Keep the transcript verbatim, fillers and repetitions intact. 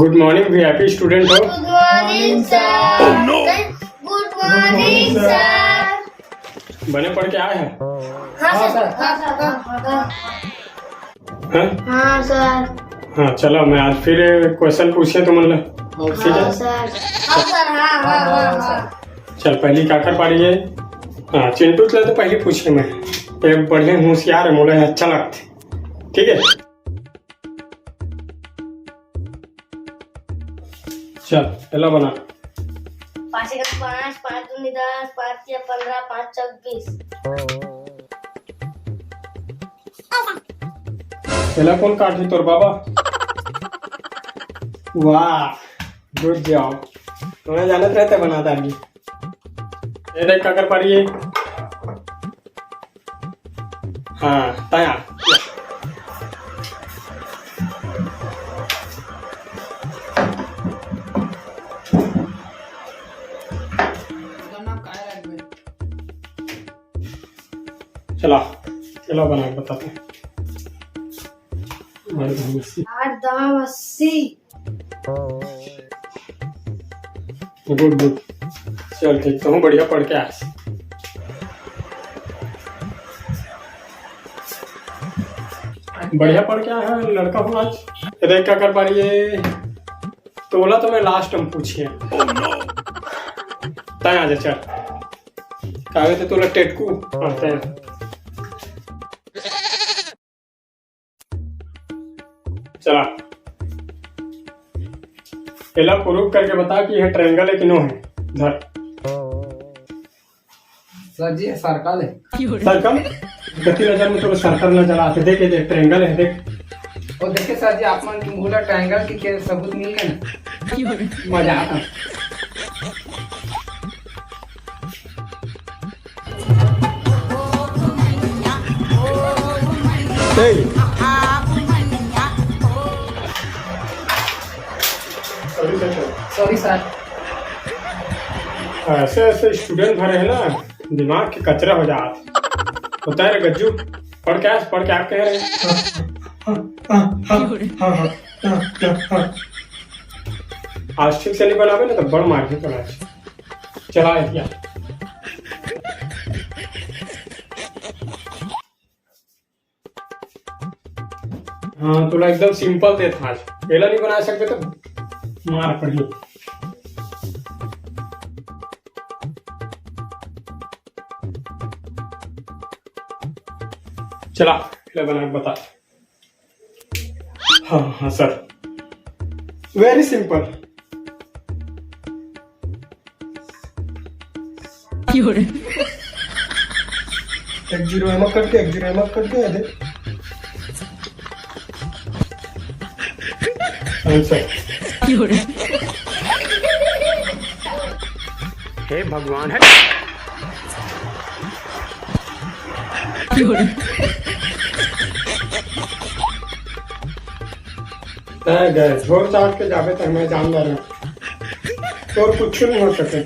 Good morning, V I P student हो। Good morning, sir। Oh, no। Good morning, sir। बने पढ़ के आए हैं? हाँ, sir। हाँ, sir। हाँ, हाँ। हाँ? हाँ, sir। हाँ, चलो, मैं आज फिर question पूछे तुमन ला। ठीक है? हाँ, sir। हाँ, sir। हाँ, हाँ, हाँ, हाँ। चल, पहली काकर पारी है? हाँ, चिंटू ला तो पहली पूछे मैं। ये बढ़िया होशियार है, मोला अच्छा लगता है। ठीक है? चल, एला बना। पाँच एक पाँच, पाँच दूनी दस, पाँच या पन्द्रह, पाँच चौक बीस। एला कौन काटही, तोर बाबा? वाह, good job। मैं जानत रहते बना दागी। ये देख काकर पारी है। हाँ, तैं आ। चला, चला बना के बताते हैं। आठ दाम अस्सी। Good, good। चल ठीक, तहूँ बढ़िया पढ़ के आस। बढ़िया पढ़ के आए हे लड़का हो आज। ये देख काकर पारी है, तोला तो मैं last में पूछे। तैं आ जा, चल। काहे तो तोला टेटकू पढ़ते हैं। चला, एला prove करके बता कि ये triangle है कि no है। धर। Sir जी, ये circle है। Circle? गति नजर में तो circle नजर आते। देख, ये देख, triangle है, देख। और देखिए sir जी, आप मन मोला triangle के, के सबूत मिल गए ना। मजा आता। Sorry sir। ऐसे ऐसे student भरे हैं ना, दिमाग के कचरा हो जात। होता है रे गज्जू, पढ़ क्या, पढ़ क्या कह रहे हैं? हाँ, हाँ, हाँ, हाँ, हाँ, हाँ, हाँ, हाँ। आज ठीक से नहीं बनावे ना तो बड़ मार के चला। चला, ये क्या? हाँ, तोला एकदम simple देत हँव आज। एला नहीं बना सकते तो मार पड़ी। चला, एला बना के बता। हाँ, हाँ, sir। Very simple। एक zero एमा कट के, एक zero एमा कट के, ये देख। Answer। हे भगवान, हट। तैं गए, झोर चाट के जाबे, तैं मैं जान डारेंव। तोर कुछ नहीं हो सके।